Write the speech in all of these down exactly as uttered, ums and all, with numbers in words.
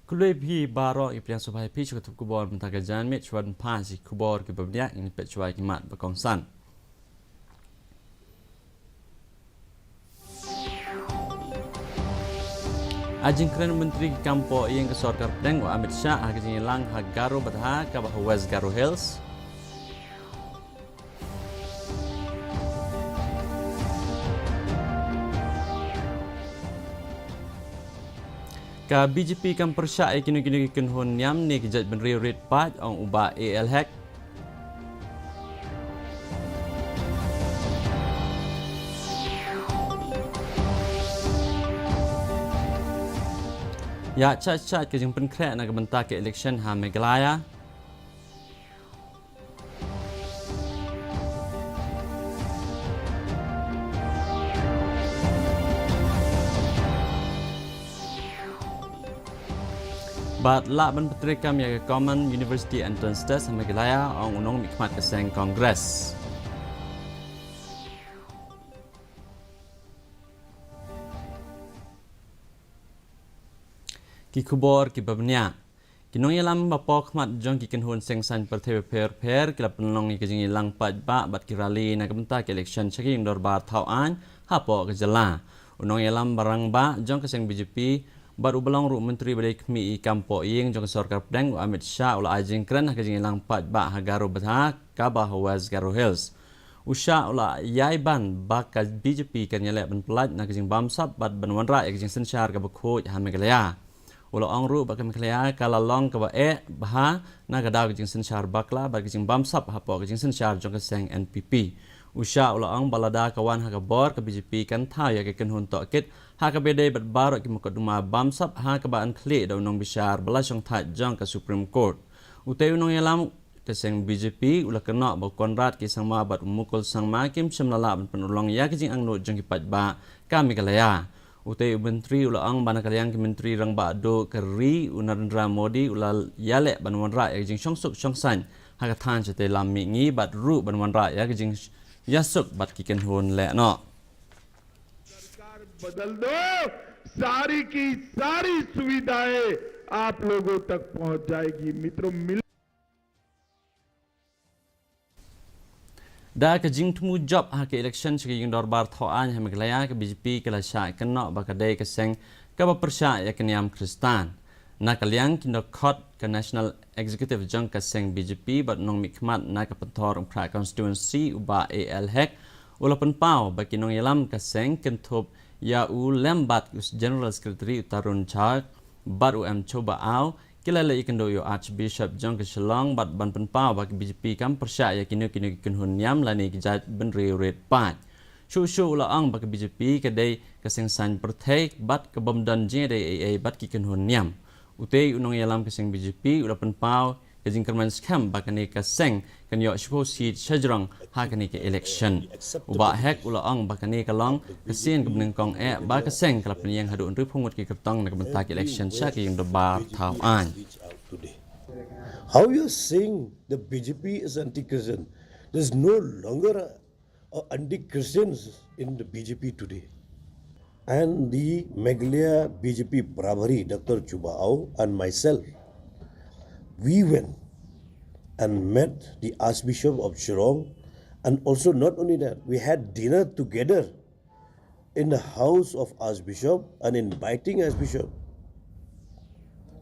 Khublei phi baroh, ngi pdiang sngewbha ïa phi sha ka tnat khubor mynta ka janmiet. Shuwa ban pan sha ki khubor kiba bniah, ngin peit shuwa ïa ki mat ba kongsan. Ai jingkren u Myntri ki kam poh ïing ka sorkar pdeng u Amit Shah ha ka jingïalang ha Garo Batha kaba ha West Garo Hills. Ka B J P kam pyrshah ïa kino kino ki kynhun niam ne ki jaitbynriew rit paid, ong u Bah A L Hek. Ïa, shah shah ka jingpynkhreh na ka bynta ka election ha Meghalaya. Bad lah ban pyntreikam ïa ka Common University Entrance Test ha Meghalaya, ong u nongmihkhmat ka seng Congress. Ki khubor kiba bniah. Ki nongïalam ba poh khmat jong ki kynhun seng saiñ pyrthei bapher bapher ki la pynlong ïa ka jingïalang paidbah bad ki rally na ka bynta ka election sha ka ïing dorbar thaw aiñ hapoh ka jylla. U nongïalam ba rangbah jong ka seng B J P bad uba long ruh u Myntri ba dei khmih ïa ki kam poh ïing jong ka sorkar pdeng u Amit Shah u la ai jingkren ha ka jingïalang paidbah ha Garo Batha kaba ha West Garo Hills. U Shah u la ïai ban ba ka B J P kan ïaleh ban pyllait na ka jingbamsap bad ban wanrah ïa ka jingsynshar kaba khuid ha Meghalaya. U la ong ruh ba ka Meghalaya ka la long kaba eh bha na ka daw ka jingsynshar bakla bad ka jingbamsap hapoh ka jingsynshar jong ka seng N P P. U Shah u la ong ba lada ka wan ha ka bor, ka B J P kan thaw ïa ka kynhun tohkit ha kaba ïadei bad baroh ki mukotduma bamsap ha kaba yn khlieh da u nongbishar ba la shongthait jong ka Supreme Court. Utei u nongïalam ka seng B J P u la kynnoh ba u Conrad K Sangma bad u Mukul Sangma kim shym la lah ban pynurlong ïa ka jingangnud jong ki paidbah ka Meghalaya. Utei u Myntri u la ong ba na ka liang ki Myntri Rangbah Duh ka ri, u Narendra Modi u la ïaleh ban wanrah ïa ka jingshongsuk shongsaiñ ha ka thaiñ shatei lam mihngi bad ruh ban wanrah ïa ka jingïasuk bad ki kynhun lehnoh. सरकार बदल दो, सारी की सारी सुविधाएं आप लोगों तक पहुंच जाएगी। मित्रों, मिल Da ka jingthmu jop ha ka election sha ka ïing dorbar thaw aiñ ha Meghalaya, ka B J P ka la shah kynnoh ba ka dei ka seng kaba pyrshah ïa ka niam Khristan. Na ka liang ki nongkhot ka National Executive jong ka seng B J P bad nongmihkhmat na ka Pynthorumphra constituency u Bah A L Hek u la pynpaw ba ki nongïalam ka seng kynthup ïa u lem bad u General Secretary u Tarun Jha bad u M Choba Aw ki la leit ïakynduh ïa u Archbishop jong ka Shillong bad ban pynpaw ba ka B J P kam pyrshah ïa kino kino ki kynhun niam lane ki jaitbynriew rit paid. Shuh shuh u la ong ba ka B J P ka dei ka seng saiñ pyrthei bad ka bym don jingïadei ei ei bad ki kynhun niam. Utei u nongïalam ka seng B J P u la pynpaw ka jingkyrmen skhem ba kane ka seng kan ïoh shiphew seat shajrong ha kane ka election. U Bah Hek u la ong ba kane ka long ka sien kaba nyngkong eh ba ka seng ka la pynïeng haduh hynriewphew ngut ki kyrtong na ka bynta ka election sha ka ïing dorbar thaw aiñ. How you are saying the B J P is anti-Christian? There's no longer a, a anti-Christians in the B J P today. And the Meghalaya B J P Prabhari, Doctor Chuba Aw, and myself, we went and met the Archbishop of Shillong, and also not only that, we had dinner together in the house of Archbishop and inviting Archbishop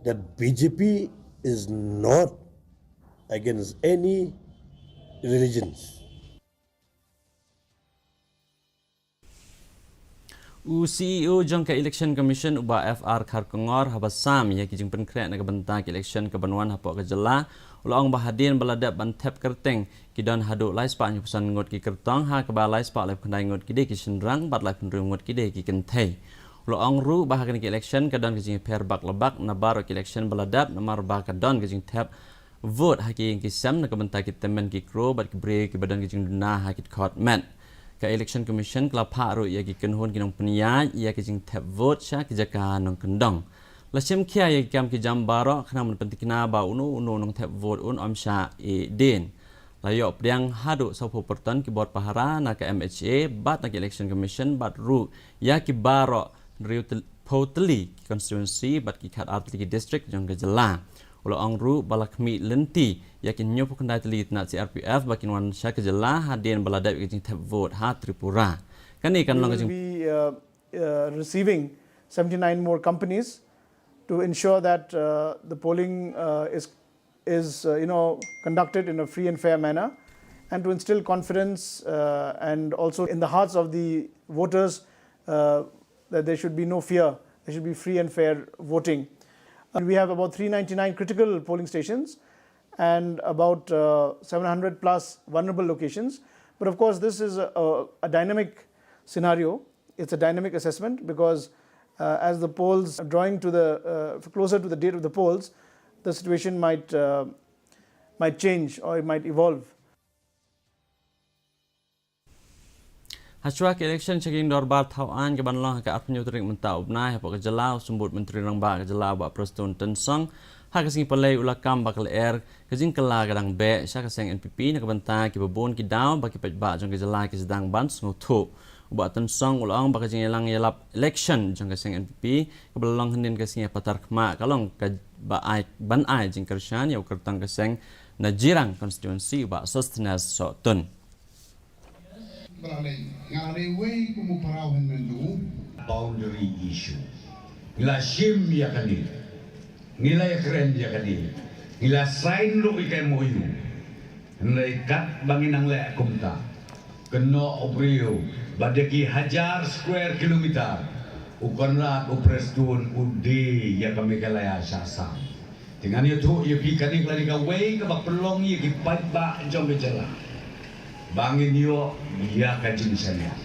that B J P is not against any religions. U C E O jong ka Election Commission u Bah F R Kharkongor haba sam ïa ki jingpynkhreh na ka bynta ka election kaban wan hapoh ka jylla u la ong ba hadien ba la dep ban thep kyrteng ki don haduh lai spah hynñiewphew san ngut ki kyrtong ha kaba lai spah laiphew khyndai ngut ki dei ki shynrang bad laiphew hynriew ngut ki dei ki kynthei. U la ong ruh ba ha kane ka election ka don ka jingïapher bak la bak na baroh ki election ba la dep namar ba ka don ka jingthep vote ha ki ïing ki sem na ka bynta ki tymmen ki kro bad ki briew kiba don ka jingduna ha ki dkhot met. Ka Election Commission ka la phah ruh ïa ki kynhun ki nongpynïaid ïa ka jingthep vote sha ki jaka nongkyndong. La shim khia ïa ki kam ki jam baroh khnang ban pyntikna ba uno uno u nongthep vote un ym shah ïeh dien. La ïoh pdiang haduh sawphew pyrton ki bor pahara na ka M H A bad na ka Election Commission bad ruh ïa ki baroh hynriew tyl- phew tylli ki constituency bad ki khat ar tylli ki district jong ka jylla. U la ong ruh ba la khmih lynti ïa ki hynñiew phew khyndai tylli ki tnat C R P F ba kin wan sha ka jylla hadien ba la dep ïa ka jingthep vote ha Tripura. Kane kan long ka jing- Be uh, uh, receiving seventy-nine more companies to ensure that uh, the polling uh, is is uh, you know conducted in a free and fair manner, and to instill confidence uh, and also in the hearts of the voters uh, that there should be no fear, there should be free and fair voting. And we have about three ninety-nine critical polling stations and about uh, seven hundred plus vulnerable locations. But of course, this is a, a, a dynamic scenario. It's a dynamic assessment because uh, as the polls are drawing to the uh, closer to the date of the polls, the situation might uh, might change or it might evolve. Hashwa ka election sha ka jingdorbar thaw aiñ ka ban long ha ka arphew tarik mynta u bnai hapoh ka jylla, u Symbud Myntri Rangbah ka jylla u Bah Prestone Tynsong ha ka sngi Palei u la kam ba ka lyer ka jingkylla ka dang beh sha ka seng N P P na ka bynta kiba bun ki daw ba ki paidbah jong ka jylla ki sdang ban sngewthuh. U Bah Tynsong u la ong ba ka jingïalang ïalap election jong ka seng N P P kaba la long hynnin ka sngi ha Patarkhmah ka long kaba ai ban ai jingkyrshan ïa u kyrtong ka seng na Jirang constituency u Bah Sosthenes Sohtun. Ba la leh nga la dei uwei kum u pharaoh hynmen jong u. Boundary issue. Ngi la shim ïa kane. Ngi la ïakren ïa kane. Ngi la sign ruh ïa ka M O U. Hynrei katba ngi nang leh kumta, kynnoh u briew ba da ki hajar square kilometer u Conrad u Prestone u die ïa ka Meghalaya sha Assam. Te ngan ïathuh ïa phi kane ka la dei kawei kaba pynlong ïa ki paidbah jong ka jylla ba ngin ïoh ïa ka jingshaniah.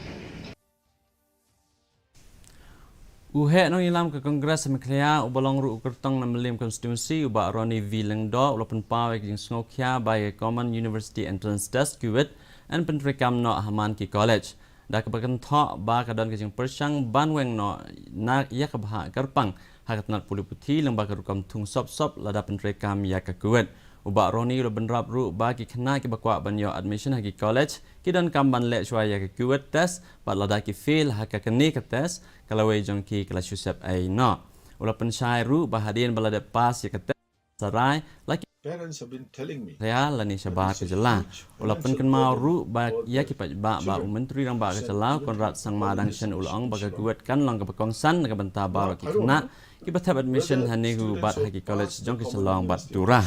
U heh nongïalam ka Congress ha Meghalaya uba long ruh u kyrtong na Mylliem constituency u Bah Ronnie V Lyngdoh u la pynpaw ïa ka jingsngewkhia ba ïa ka Common University Entrance Test, CUET, yn pyntreikam noh ha man ki college da kaba kynthoh ba ka don ka jingpyrshang ban weng noh na ïa ka bhah kyrpang ha ka tnat pule puthi lyngba ka rukom thung sop sop lada pyntreikam ïa ka CUET. U Bah Ronnie u la bynrap ruh ba ki khynnah kiba kwah ban ïoh admission ha ki college ki donkam ban leh shuwa ïa ka CUET test bad lada ki fail ha ka kane ka test ka lawei jong ki ka la shu sep ei noh. U la pynshai ruh ba hadien ba la dep pass ïa ka test sarai la ki Parents have been telling me Raya lane shabar ka jylla. U la pynkynmaw ruh ba ïa ki paidbah ba u Myntri Rangbah ka jylla u Conrad Sangma Dangshen u la ong ba ka CUET kan long kaba kongsan na ka bynta baroh ki khynnah kiba thep admission ha NEHU bad ha ki college jong ka Shillong bad Tura.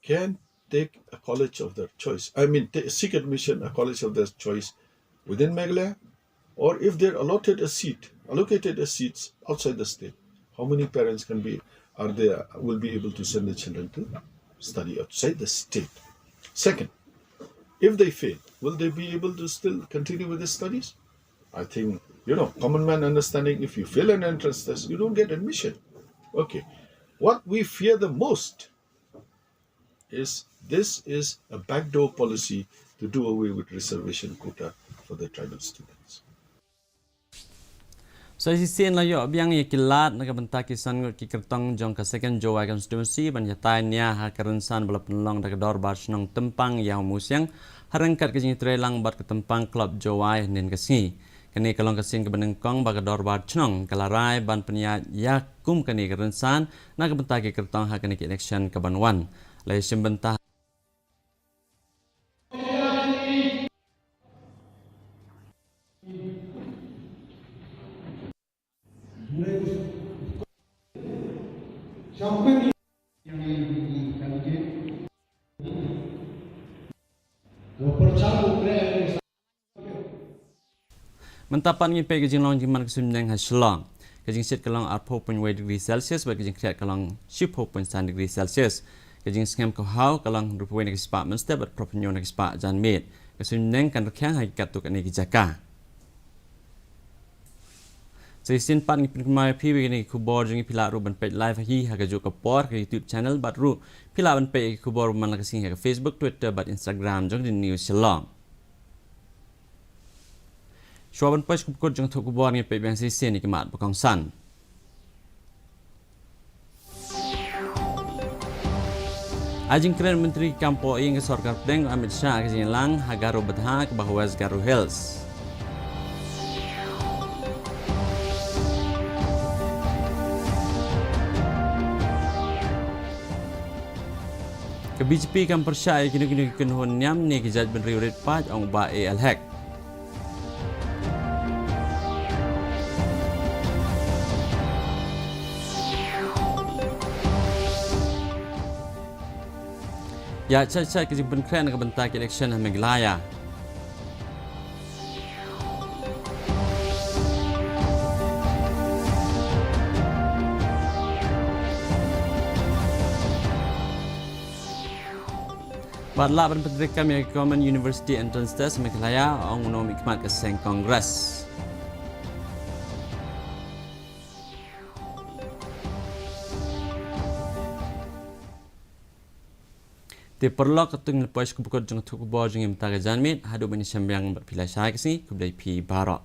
can take a college of their choice. I mean, ta- seek admission a college of their choice within Meghalaya, or if they're allotted a seat, allocated a seats outside the state, how many parents can be are there will be able to send the children to study outside the state? Second, if they fail, will they be able to still continue with the studies? I think, you know, common man understanding, if you fail an entrance test, you don't get admission. Okay. What we fear the most is this is a backdoor policy to do away with reservation quota for the tribal students. Sa shisien la ïoh biang ïa ki lad na ka bynta ki san ngut ki kyrtong jong ka Second Jowai constituency ban ïatai nia ha ka rynsan ba la pynlong da ka Dorbar Shnong Tympang Ïawmusiang ha ryngkat ka jingïatreilang bad ka Tympang Club Jowai hynnin ka sngi. Kane ka long ka sien kaba nyngkong ba ka Dorbar Shnong ka la rai ban pynïaid ïa kum kane ka rynsan na ka bynta ki kyrtong ha kane ka election ka ban wan. La ïashim bynta Mynta pat ngin peit ka jinglong jingman ka suiñbneng ha Shillong. Ka jingshit ka long arphew point wei degree Celsius bad ka jingkhriat ka long shiphew point san degree Celsius. Ka jingsngem ka haw ka long hynriewphew wei na ka spah mynstep bad phraphew hynñiew na ka spah janmiet. Ka suiñbneng kan rkhiang ha ki katto katne ki jaka. Sa shisien pat ngi pynkynmaw ïa phi ba kine ki khubor jong ngi phi lah ruh ban peit live hi ha kajuh ka por ha ka YouTube channel bad ruh phi lah ban peit ïa ki khubor man la ka sngi ha ka Facebook, Twitter bad Instagram jong The News Shillong. Shuwa ban poi sha ka por jong ka khubor ngin peit biang shisien ïa ki mat ba kongsan. Ai jingkren Myntri kam poh ïing ka Sorkar Pdeng Amit Shah ha ka jingïalang ha Garo Btha kaba ha West Garo Hills. Ka B J P kam pyrshah ïa kino kino ki kynhun niam ne ki jaitbynriew rit paid, ong u Bah A L Hek. Ïa shait shait ka jingpynkhreh na ka bynta ka election ha Meghalaya. Bad lah ban pyntreikam ïa ka Common University Entrance Test Meghalaya, ong u nongmihkhmat ka seng Congress. Te paralok, katto ngi la poi sha ka bukut jong ka khubor jong ngi mynta ka janmiet. Haduh ban ïashem biang bad phi lashai ka sngi, khublei phi baroh.